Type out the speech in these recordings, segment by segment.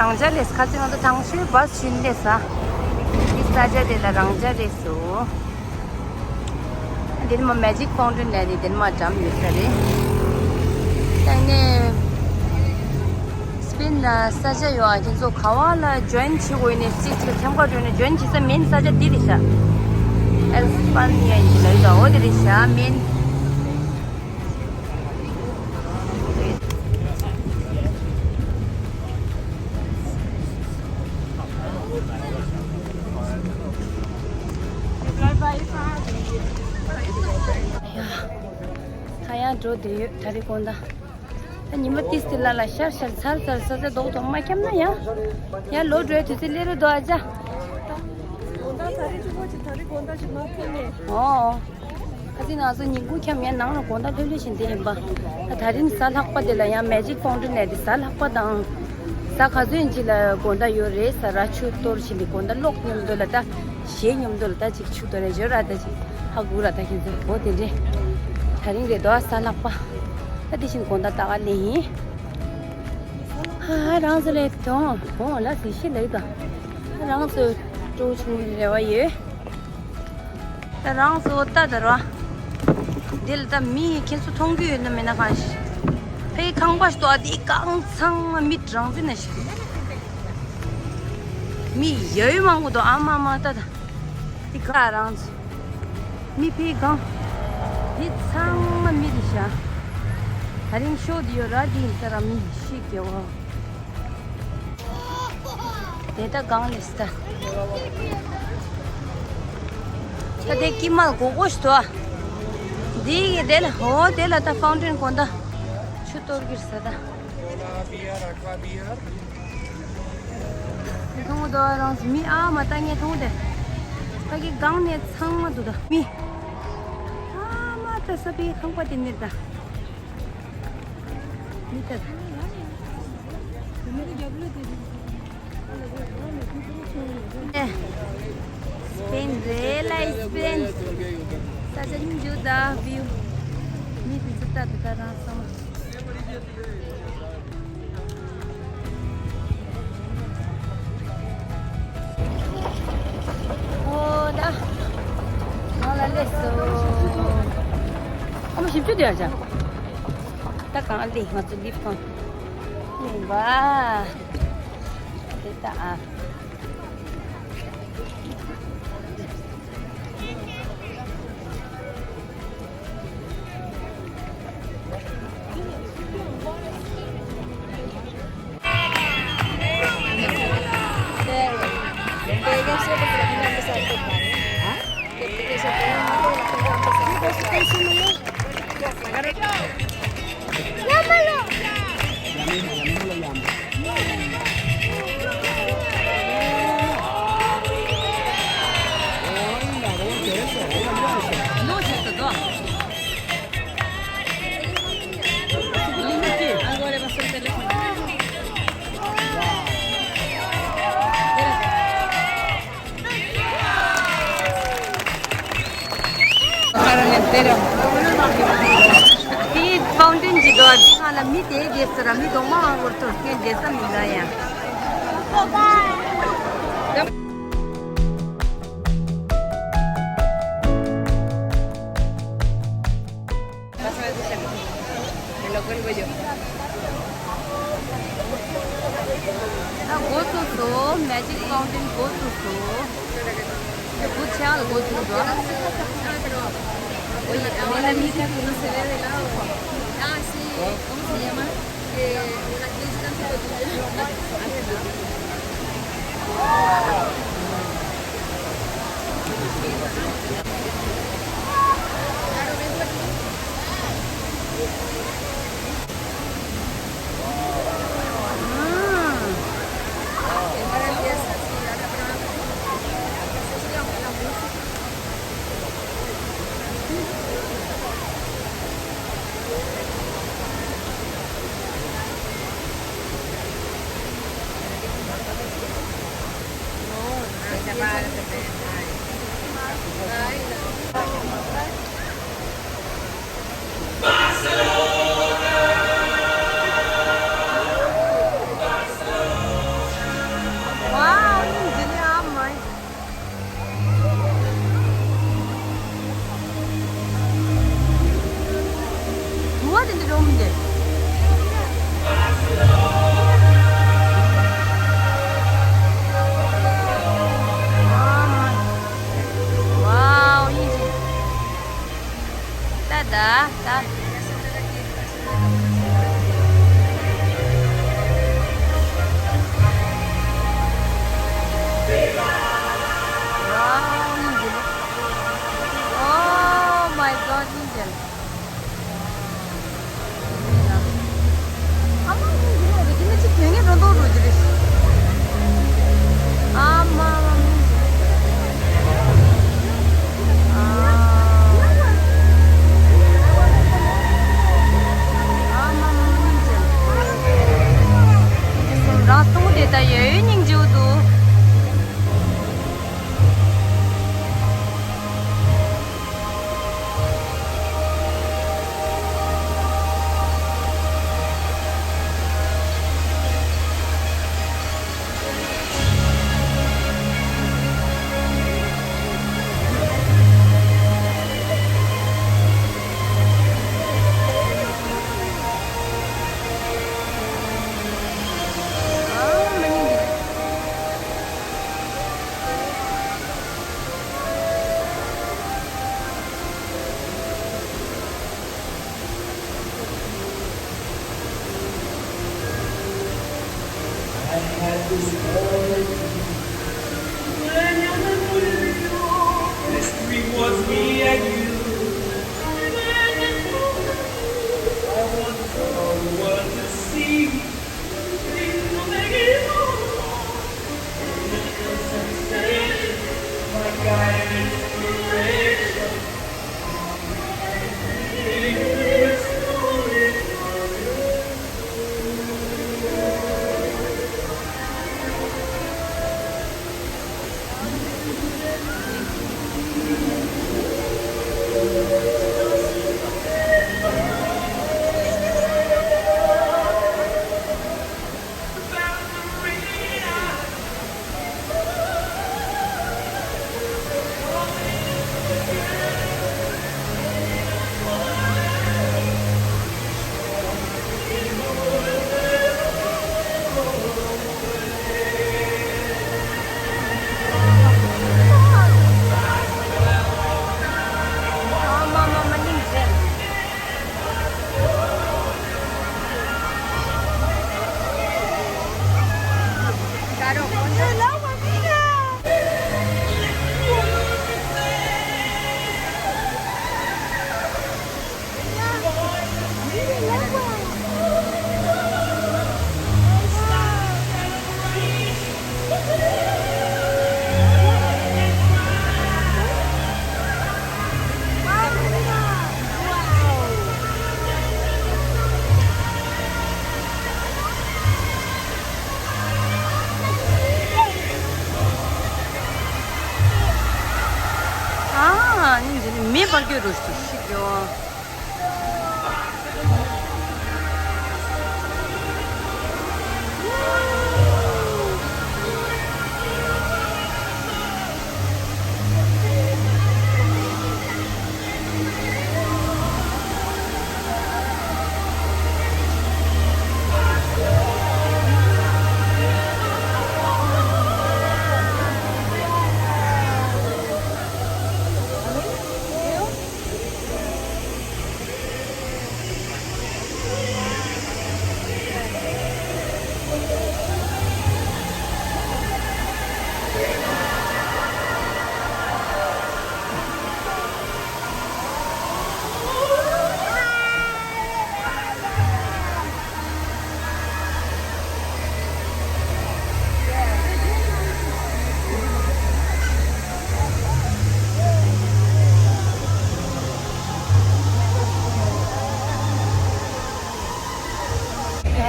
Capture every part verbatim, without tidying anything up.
རང་འཇགས་རེད། ཁ་སང་ང་ཚོ་དང་ཤོས་བཱས་ཕྱིན་ནས་ས། འདི་ས་ཆ་དེ་ལ་རང་འཇགས་རེད་སོ། འདི་ནི་མ་མེ་ཇིག་ཕའུན་ཊེན་ལ་ནི་འདི་ནི་མ་འགྲམ་ཡོད་ས་རེད། ད་ནས་སི་པེན་ལ་ས་ཆ་ཡོད་ཨ། ཁྱེད་ཚོ་ག་བ་ལ་ཇོ་ཡིན་བྱེད་དགོས་ནས་གཅིག་ཆེ་ཁྱམས་ཁ་འགྲོ་ནས་ཇོ་ཡིན་བྱེད་ས་མིན། ས་ཆ་འདི་རེད་ཤག་ཨེ་སི་པ་ནི་ཡ་ཡིན་ལ་ཡོད་ཨ། འོ་དེ་རེད་ཤག་མིན། ཡ། ད་ཡང་འགྲོ་བསྡད་ཡོད། ད་རེས་དགོང་དག་ད་ཉི་མ་ཏིས་ཏི་ལ་ལ་ཤར་ཤར་ཚར་ཚར་ས་ས་རྡོག་རྡོག་མ་འཁྱམ་ན་ཡང་། ཡང་ལོ་འགྲོའི་དུས་ཚོད་སླེབས་རེད་དོ་ཨ་ཅག་དགོང་དག་ད་རེས་ཆུ་ཕོ་ཆེ་ད་རེས་དགོང་དག་ཞིག་མ་ཐོན་ནས། ཨོ། ཁ་སང་ང་ཚོ་ཉིན་གུང་འཁྱམ་ཡང་ནང་ལ་དགོང་དག་ལྷོད་ལྷོད་བཞིན་བསྡད་ཡིན་པ། ད་རིང་གཟའ་ལྷག་པ་དེ་ལ་ཡང་མེ་ཇིག་ཕའུན་ཊེན་ནས་དེ་གཟའ་ལྷག་པ་དང་། གཟའ་ག་ཚོད་ཡིན་ཅིག་ལ་དགོང་དག་ཡོད་རེད་ཟེར་ར། ཆུ་གཏོར་བཞིན་དེ་དགོང་དག་ཀློག་མཉམ་དུ་ལ་ད། གཞས་མཉམ་དུ་ལ་ད་ཅིག་ཆུ་གཏོར་རེ་འབྱོར་ར། ད་ཅིག་ཧ་གོ་ར། ད་ཁྱེད་ཚོ་འོ་དེ་འདྲས། ད་རིང་རེད་དོ་གཟའ་ལྷག་པ། ད་དེ་བཞིན་དགོང་དག་ད་ག་ལེ་ཡིན། ཧ་ཧ། རང་ཚོ་ལས་དོང་དོང་ལ་ཟི་ཤི་ལེགས་དང་། རང་ཚོ་སྤྲོ་བྱུང་བའི་རེ་བ་ཡོད། ད་རང་ཚོ་ལྟ་དར་བ། འདི་ལ་ད་མི་ཁྱེད་ཚོ་མཐོང་རྒྱུ་ཡོད་ན་མེད་ན་གང་ཞིག་ཕའི་ཁང་པ་ཞིག་ཏོ་ཨ། དེའི་གང་ཚང་མ་མི་རང་བཙན་ན་ཞིག་མི་ཡོད་མང་པོ་འདུག་ཨ་མ་མ་ལྟ་ད། འདི་ག་རང་ཚོ་མི་ཕའི་གང་། འདི་ཚང་མ་མི་རེད་ཤག་ད་རིང་ཤོ་འདི་ཡོད་ར། འདི་ཡིན་ས་ར་མི་ཤི་རྒྱལ་བ། དེ་ད་གང་ལས་སྟ། ད་དེ་ཀི་མལ་གོ་གོ་ཞིག་ཏོ། འདི་གི་དེ་ལ་ཧོ་དེ་ལ་ད་ཕའུན་ཊེན་དགོང་དག་ཆུ་གཏོར་གིར་ས་ད། མཐོང་དོ་རང་མི་ཨ་མ་ད་ངས་མཐོང་དེ། ཕ་གི་གང་ནས་ཚང་མ་འདུག་ད་མི། ཨ་མ་ད་ས་པའི་ཁང་པ་དེ་ནས་ད། མི་ལྟར། ཨེ། སི་པེན་རེད་ལ་སི་པེན། ས་ཆ་སྙིང་རྗེ་ད་བིའུ། མི་དེ་ཚོ་ལྟ་དུ་ད་རང་སོང་། ཨོ་ད། ང་ལ་སླེབས་སོང་། ཨ་མ་ཞིབ་ཆུ་དེ་ཡ་ཅག་ད་གང་ལེ་ང་ཚོ་ལིབ་ཁང་ཡིན་པ། དེ་ལྟ་ཨ། དེའི་ཕའུན་ཊེན་གྱི་འགྲོ་བ་འདི་སྒང་ལ་མི་དེ་བསྡད་ཟེར་ར། མི་གདོང་མ་ཨང་བོར་ཐོར་སྐད་བསྡད་ས་མི་འདྲ་ཡ། ད་འགོ་ཚུགས་སོང་། མེ་ཇིག་ཕའུན་ཊེན་འགོ་ཚུགས་སོང་། དེ་བུ་ཆེ་བ་ལ་འགོ་ཚུགས་འགྲོ། ད་ཡོད་སྙིང་རྗེ་པོ་འདུག་ཨ་ནི་འདི་ནི་མེ་འབར་གྱི་རོ་ཞིག་ཤི་གི་ཡོད།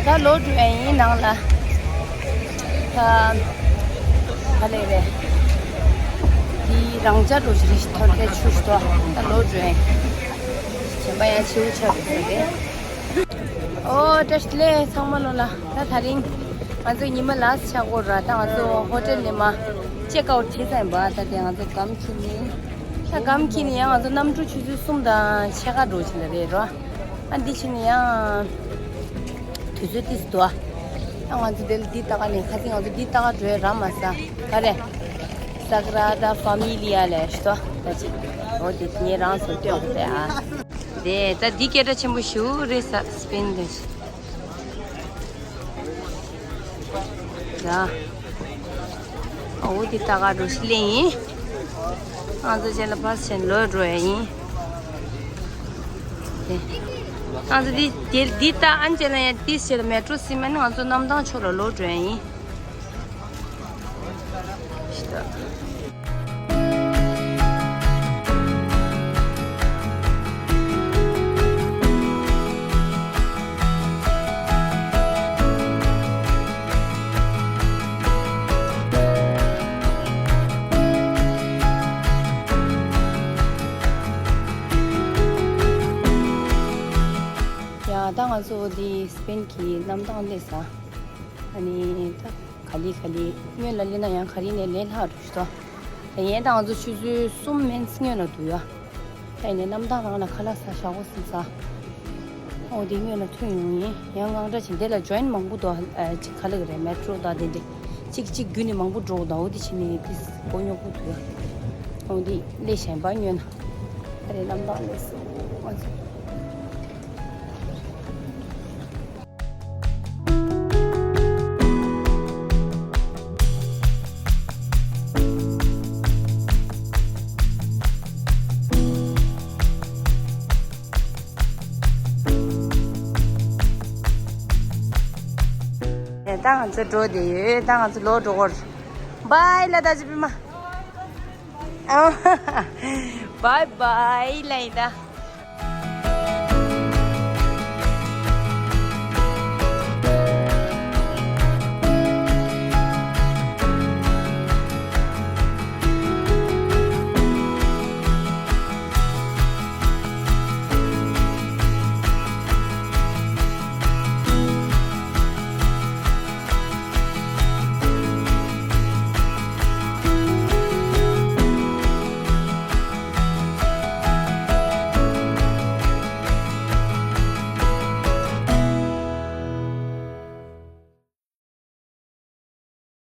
ད་ལྟ་ལོག་འགྲོ་ཡ་ཡིན་ནང་ལ། ད་ག་ལེ་རེད། འདི་རང་འཇགས་འགྲོ་ཞིག་རེད། ཐོན་ཏེ་ཆུ་ཞིག་ཏོ། ད་ལོག་འགྲོ་ཡ་ཡིན། བྱས་པ་ཡ་ཆེའུ་ཆགས་འགྲོ་ས་རེད། ཨོ་བཀྲ་ཤིས་བདེ་ལེགས་ཚང་མ་ལོ་ལ། ད་དེ་རིང་ང་ཚོ་ཉི་མ་ལ་སི་ཆགས་གོ་ར། ད་ང་ཚོ་ཧོ་ཊེལ་ནས་མ་ཅེག་ཨའུཊ་བྱས་ཚར་ཡིན་པ། ད་དེ་ང་ཚོ་སྒམ་ཁྱེར་ནས། ད་སྒམ་ཁྱེར་ནས་ཡང་ང་ཚོ་གནམ་གྲུ་ཆུ་ཚོད་གསུམ་དང་ཕྱེད་ཀ་འགྲོ་ཆེད་ལ་རེད་རོ། ཨ་འདི་ཕྱིན་ནས་ཡང་དུས་ཚོད་ཏིས་འདུག་ཨ་ང་ཚོ་དེ་ལ་འདི་ལྟ་ག་ནས་ཁ་སང་ང་ཚོ་འདི་ལྟ་ག་འགྲོ་ཡ་རག་མ་ས། ག་རེ། Sagrada Familia ལས་ཤི་ཏོ། ད་ཅི། འོ་དེ་ངས་རང་ཚོ་སྟོན་དགོས་པས་ཨ། དེ་ད་འདི་སྐད་གྲགས་ཆེན་པོ་ཞིག་རེད་ས་སི་པེན་དེ། ཡ། འོ་དེ་ལྟ་ག་འགྲོ་ཞིག་ལེན་ཡིན། ང་ཚོ་རྗེས་ལ་བར་ཆེན་ལོས་འགྲོ་ཡ་ཡིན། དེ། ང་ཚོ་འདི་དེ་འདི་ལྟ་ཨན་ཅེ་ལ་ཡ་ཏིས་བྱས་ལ་མེ་ཏྲོ་སི་མ་ནི་ང་ཚོ་གནམ་ཐང་ཕྱོགས་ལ་ལོག་འགྲོ་ཡ་ཡིན། པེན་གྱི་གནམ་ཐང་སླེབས་ས། ཨ་ནི་ད་ག་ལེ་ག་ལེ་སྔོན་ལ་སླེབས་ན་ཡང་ག་རེ་ནས་ལས་སླ་འགྲོ་ཞིག་འདུག་ད་ཡིན་ད་ང་ཚོ་ཆུ་ཚོད་གསུམ་མན་སྔོན་ལ་འདུག་ཡ། ད་ཡིན་ནས་གནམ་ཐང་རང་ལ་ཁ་ལག་ཟ་ཞག་པོ་ཟིན་ས། འོ་དེ་སྔོན་ལ་ཐོན་ཡོང་ཡིན། ཡང་དངངས་སྐྲག་ཅིག་འདི་ལ་ཇོ་ཨིན་མང་པོ་འདུག་ཨ་ཅིག་ག་ལེ་ག་རེ་མེ་ཊོ་དང་དེ་འདྲ་ཅིག་ཅིག་བརྒྱུད་ནས་མང་པོ་འགྲོ་འདུག་འོ་དེ་བྱས་ནས་དེ་མགོ་རྙོག་པོ་འདུག་ཡ། འོ་དེ་སླེབས་ཤེས་པ་སྔོན་ལ། ཨ་རེ་གནམ་ཐང་སླེབས་སོང་། ང་ཚོ། ད་ང་ཚོ་འགྲོ་བསྡད་ཡོད། ད་ང་ཚོ་ལོག་འགྲོ་གི་རེད། བཱའི་ལ་ད་ཅི་པི་མ། བཱའི་བཱའི་ལ་ཡིན་ད།